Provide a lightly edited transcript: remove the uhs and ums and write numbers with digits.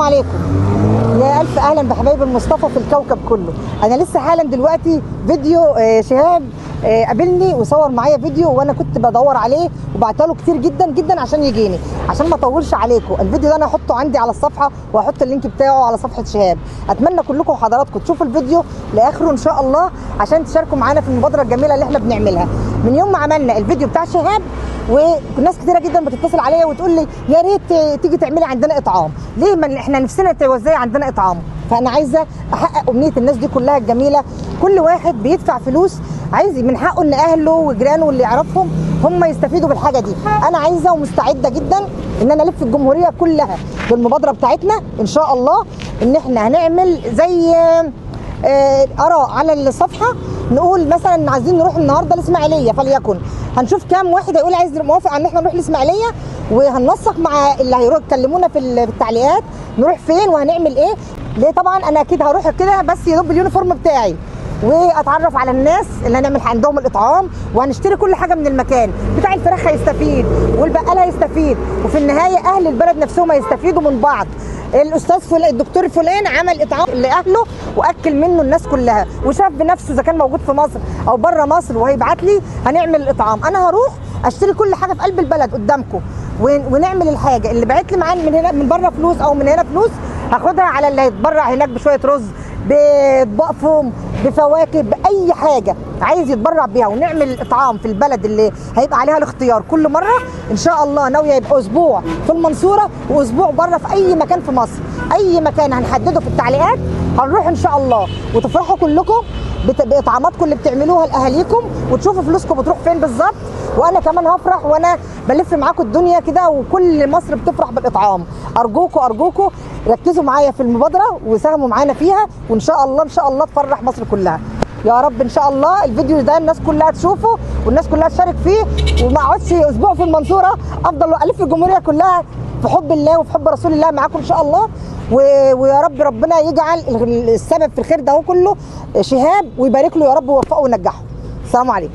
عليكم، يا الف اهلا بحبايب المصطفى في الكوكب كله. انا لسه حالا دلوقتي فيديو شهاب قابلني وصور معايا فيديو، وانا كنت بدور عليه وبعت له كتير جدا جدا عشان يجيني. عشان ما اطولش عليكم الفيديو ده انا هحطه عندي على الصفحة وهحط ال link بتاعه على صفحة شهاب. اتمنى كلكم وحضراتكم تشوفوا الفيديو لاخره ان شاء الله عشان تشاركوا معانا في المبادرة الجميلة اللي احنا بنعملها. من يوم ما عملنا الفيديو بتاع شهاب وناس كتيرة جدا بتتصل عليا وتقول لي يا ريت تيجي تعملي عندنا اطعام، ليه ما احنا نفسنا توزعي عندنا اطعام. فانا عايزه احقق امنية الناس دي كلها الجميلة. كل واحد بيدفع فلوس عايز من حقه ان اهله وجيرانه واللي يعرفهم هم يستفيدوا بالحاجة دي. انا عايزه ومستعده جدا ان انا الف الجمهورية كلها بالمبادرة بتاعتنا ان شاء الله، ان احنا هنعمل زي اراء على الصفحة، نقول مثلا عايزين نروح النهارده الاسماعيلية فليكن، هنشوف كام واحد هيقول عايز موافق ان احنا نروح الاسماعيلية، وهننسق مع اللي هيروح يكلمونا في التعليقات نروح فين وهنعمل ايه. ليه طبعا انا اكيد هروح كده بس يا دوب بال uniform بتاعي، واتعرف على الناس اللي هنعمل عندهم الاطعام، وهنشتري كل حاجة من المكان. بتاع الفراخ هيستفيد والبقال هيستفيد، وفي النهاية اهل البلد نفسهم هيستفيدوا من بعض. الاستاذ فلان الدكتور فلان عمل اطعام لاهله واكل منه الناس كلها، وشاف بنفسه اذا كان موجود في مصر او بره مصر، وهيبعت لي هنعمل الاطعام. انا هروح اشتري كل حاجة في قلب البلد قدامكم ونعمل الحاجة. اللي بعت لي معاه من هنا من بره فلوس او من هنا فلوس هاخدها على اللي هيتبرع هناك بشوية رز، باطباق فوم، بفواكه، باي حاجة عايز يتبرع بيها، ونعمل اطعام في البلد اللي هيبقى عليها الاختيار كل مرة ان شاء الله. ناوية يبقى اسبوع في المنصورة واسبوع بره في اي مكان في مصر، اي مكان هنحدده في التعليقات هنروح ان شاء الله. وتفرحوا كلكم باطعاماتكم اللي بتعملوها لاهاليكم، وتشوفوا فلوسكم بتروح فين بالظبط. وانا كمان هفرح وانا بلف معاكم الدنيا كده، وكل مصر بتفرح بالاطعام. ارجوكم ارجوكم ركزوا معايا في المبادرة وساهموا معانا فيها، وان شاء الله ان شاء الله تفرح مصر كلها يا رب. ان شاء الله الفيديو ده الناس كلها تشوفه والناس كلها تشارك فيه، وما اقعدش اسبوع في المنصورة، افضل الف الجمهورية كلها في حب الله وفي حب رسول الله معاكم ان شاء الله. ويا رب ربنا يجعل السبب في الخير ده كله شهاب، ويبارك له يا رب ويوفقه وينجحه. السلام عليكم.